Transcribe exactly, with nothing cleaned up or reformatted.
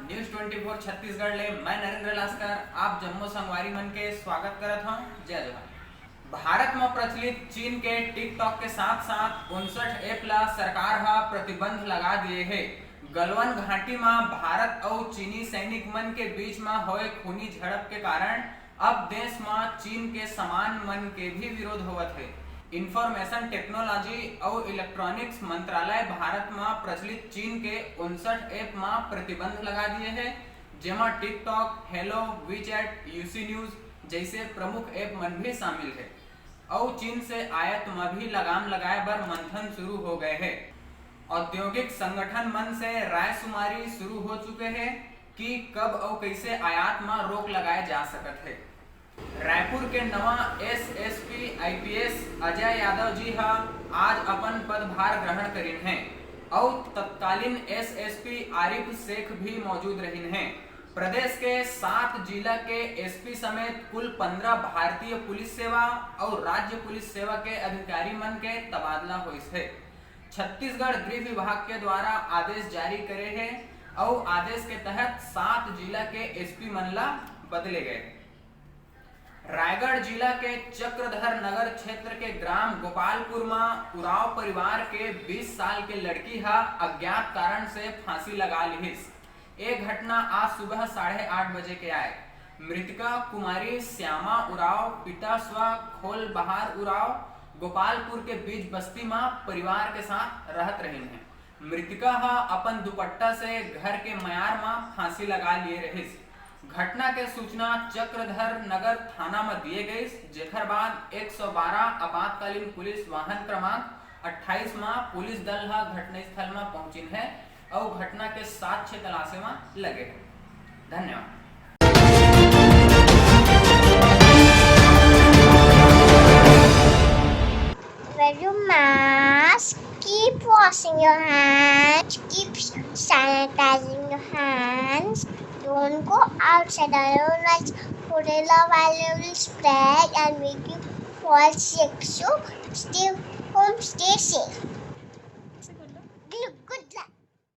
News twenty four Chhattisgarh ले मैं Narendra Lasker आप जम्मो संगवारी मन के स्वागत करत हूँ। जय जोहार। भारत में प्रचलित चीन के TikTok के साथ साथ उनसठ ऐप ला सरकार हा प्रतिबंध लगा दिए हे। गलवान घाटी में भारत अउ चीनी सैनिक मन के बीच में होए खूनी झड़प के कारण अब देश में चीन के सामान मन के भी विरोध होवत हे। इंफॉर्मेशन टेक्नोलॉजी अउ इलेक्ट्रॉनिक्स मंत्रालय भारत में प्रचलित चीन के उनसठ ऐप में प्रतिबंध लगा दिए हे, जेमा TikTok, Helo, WeChat, UC News जैसे प्रमुख ऐप मन भी शामिल हे। अउ चीन से आयात म भी लगाम लगाए बर मंथन शुरू हो गए हे। औद्योगिक संगठन मन से रायशुमारी शुरू हो चुके हे कि कब अउ कैसे आयात म रोक लगाए जा सकत हे। रायपुर के नवा SSP IPS अजय यादव जी ह आज अपन पदभार ग्रहण करिन हे अउ तत्कालीन SSP आरिफ शेख भी मौजूद रहिन हे। प्रदेश के सात जिला के एसपी समेत कुल पंद्रह भारतीय पुलिस सेवा अउ राज्य पुलिस सेवा के अधिकारी मन के तबादला होइस हे। छत्तीसगढ़ गृह विभाग के द्वारा आदेश जारी करे हे अउ आदेश के तहत सात जिला के एसपी मन ला बदले गए। रायगढ़ जिला के चक्रधर नगर क्षेत्र के ग्राम गोपालपुर म उरांव परिवार के बीस साल के लड़की ह अज्ञात कारण से फांसी लगा लिहिस। ए घटना आज सुबह साढ़े आठ बजे के आए। मृतका कुमारी श्यामा उरांव, पिता स्व खोलबहार उरांव, गोपालपुर के बीच बस्ती म परिवार के साथ रहत रहिन हे। मृतका ह अपन दुपट्टा से घर के मयार म फांसी लगा लिए रहिस। घटना के सूचना चक्रधर नगर थाना म दिए गइस, जेकर बाद एक सौ बारह आपातकालीन पुलिस वाहन क्रमांक अट्ठाईस म पुलिस दल ह घटनास्थल म पहुंचिन हे अउ घटना के साक्ष्य तलाशे म लगे हे। धन्यवाद। Wear your mask, keep washing your hands, keep sanitizing your hands, don't go outside unless Chlorella vial spray and make you fall sick. So stay home, stay safe.